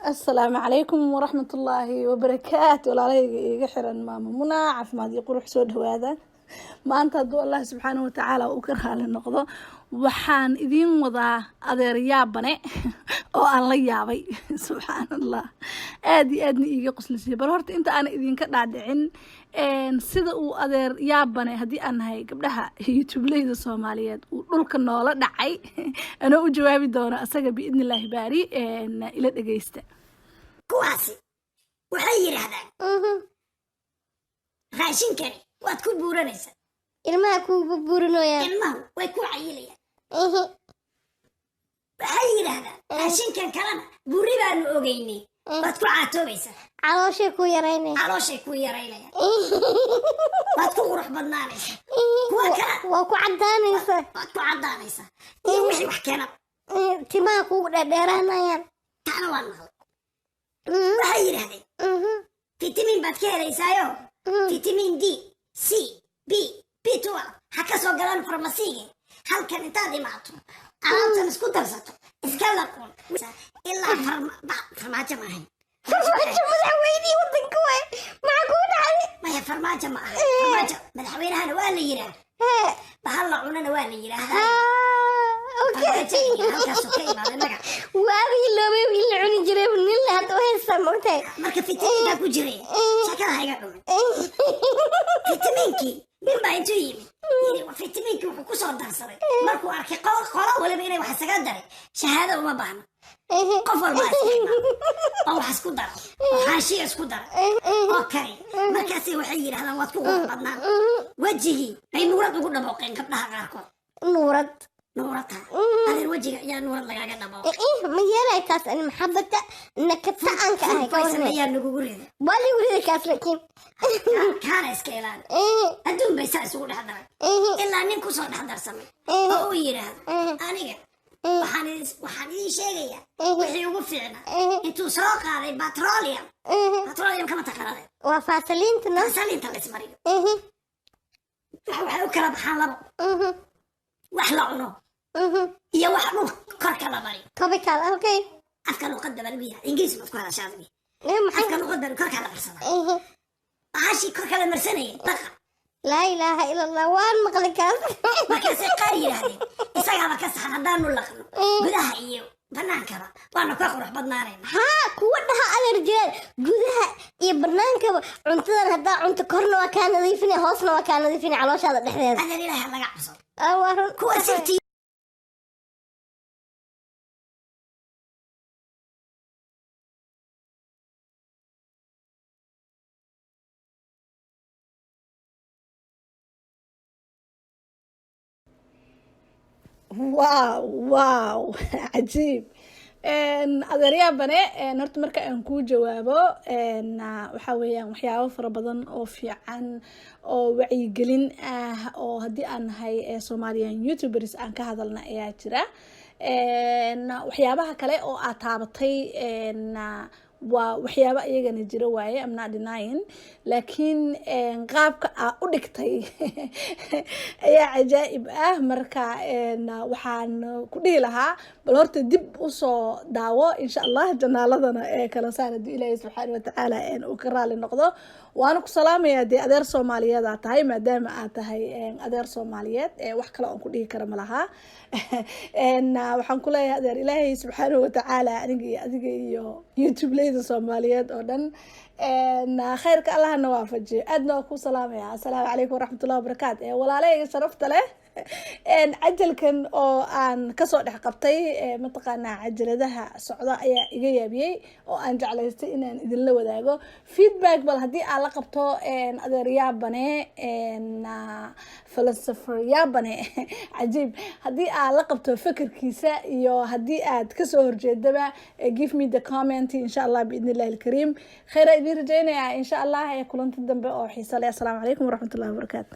Asalaamu calaykum waraxmatullaahi wabarakaatu. Walaalahayga iiga xiran Maama Muna Caafimaad iyo Qurux, soo dhawaada. Maanta hadduu Allah subxaana watacaala uu ka raali noqdo, waxaan idiin wadaa adeer yaabane oo aan la yaabay, subxaan Allah, aada iyo aadna iiga qoslisiyay. Bal horta inta aanan idinka dhaadhicin sida uu adeer yaabane, haddii aan nahay gabdhaha YouTubeleyda Soomaaliyeed, uu dhulka noola dhacay, anoo u jawaabi doono asaga biidni Illaahi baari, ila dhegeysta. Kuwaasi waxay yidhaahdaan raashinkani waad ku buuranaysaa. Ilmaha kuugu buurinooyaan. Ilmahu way ku cayilayaan. Waxay yidhaahdaan raashinkan kalena buuri baanu ogeynay, waad ku caatoobaysaa. Calooshay ku yaraynay. Calooshay ku yaraynayaan, waad ku qurux badnaanaysaa. Kuwa kale waa ku caddaanaysaa. Waad ku caddaanaysaa iyo wixii wax keenaba. Timaha kuugu dheerdheeraanayaan. Taana waan maqlay. Waxay yidhaahdeen fitamiin baad ka helaysaayo, fitamiin D, C, B, B12 ha ka soo galaan farmasiga. Halkan intaad imaato, alaabtan isku darsato, iska laquun ilaa farmaajo ma ahayn. Farmaajo madaxweynihii waddanka waay, maxaa kugu dhacday? Maya, farmaajo ma ahayn. Farmaajo madaxweynahana waa la yidhaah, bahal la cunana waa la yidhaahdaa. Farmaajo la yidhaah, halkaasuu ka imaaday magac. Waaba iloobay in la cuni jiray nin la hadda u haystaa, mogtahay. Marka fitamiinkaa ku jiray shakada ha iga dhumin. Fitamiinkii nin baa intuu yimid yiri fitamiinkii wuxuu kusoo darsaday markuu arkay qolo waliba inay wax isaga daray. Shahaado uma baahna, qof walba isticmaalo oo wax isku daro oo xaashiya isku daro oo kari. Markaasay waxay yidhahdaan waad ku qurux badnaan. Wejigii bay nuurad ugu dhabooqeen gabdhaha qaarkood. Nuurad. Nuurata, adeer, wejiga ayaa nuurad lagaaga dhabo. Ma yeelay taas ani, maxabada nakata aan ka ahay ka poison warnay. Ayaa lagugu riday. Waa ligu riday kaas laakiin. Kaana iska ilaali. Adduun bay saa isugu dhex daray ilaa nin kusoo dhex darsamay oo uu yidhaahdo aniga waxaan idin sheegayaa wixii ugu fiicnaa. Intuu soo qaaday petroleum, petroleum kama taqaanade? Waa faasaliinta, no? Faasaliinta la ismariyo. Waxay u kala baxaan labo: wax la cuno iyo wax dhul korka la mariyo. Topical, okay. Afka luqadda baa lagu yidhaha, Ingiriis baad ku hadashaa adigu. Maxay? Afka luqadda korka la marsadaa, bahashii korka la marsanayay baqa. Laa ilaaha ila Allah, waan maqlay kaas. Markaasay qaar yidhaahdeen isagaaba ka saxan, haddaanu laqno gudaha iyo banaankaba waanu ka qurux badnaanayna. Haa, kuwa dhaha adeer jiraan, gudaha iyo banaankaba cuntadan haddaa cunto, korna waa kaa nadiifinaya, hoosna waa kaa nadiifinaya, calooshaada dhexdeeda. Adeer, Ilaaha laga cabsado. Ah, waa run. Kuwa sirtii Wow, cajiib. Adeeryaabane, horta marka aan kuu jawaabo, waxaa weeyaan waxyaabo fara badan oo fiican oo wacyigelin ah oo haddii aan nahay Somalian YouTubers aan ka hadalna ayaa jira. Waxyaabaha kale oo aad taabatay waa waxyaabo iyagana jira waaye, I'm not denying, laakiin qaabka aa u dhigtay ayaa cajaa'ib ah. Marka waxaan ku dhihi lahaa bal horta dib usoo daawo, insha Allah, janaaladana ee kala saar haddii Ilaahay subxaana watacaala uu ka raali noqdo. Waana ku salaamayaa dee, adeer Soomaaliyeed aad tahay. Maadaama aad tahay adeer Soomaaliyeed, wax kale oon ku dhihi kara malaha. Waxaan ku leeyahay, adeer, Ilaahay subxaanahu watacaala aniga iyo adiga iyo YouTubeleyda Soomaaliyeed oo dhan khayrka Allahna waafajiyo. Aadna waa ku salaamaya. Asalaamu calaykum waraxmatullahi wabarakaatu. Walaalahayga sharafta leh, cajalkan oo aan kasoo dhex qabtay, mataqaanaa, cajaladaha socda ayaa iga yaabiyey oo aan jeclaystay inaan idinla wadaago feedback. Bal haddii aad la qabto adeer yaabane, philosopher yaabane cajiib, haddii aad la qabto fikirkiisa iyo haddii aad kasoo horjeedaba, give me the comment, insha Allah, biidni Illahi alkariim. Khayra idiin rajeynaya, insha Allah, kulanti dambe oo xiisa leh. Asalaamu calaykum waraxmatullahi wabarakaatu.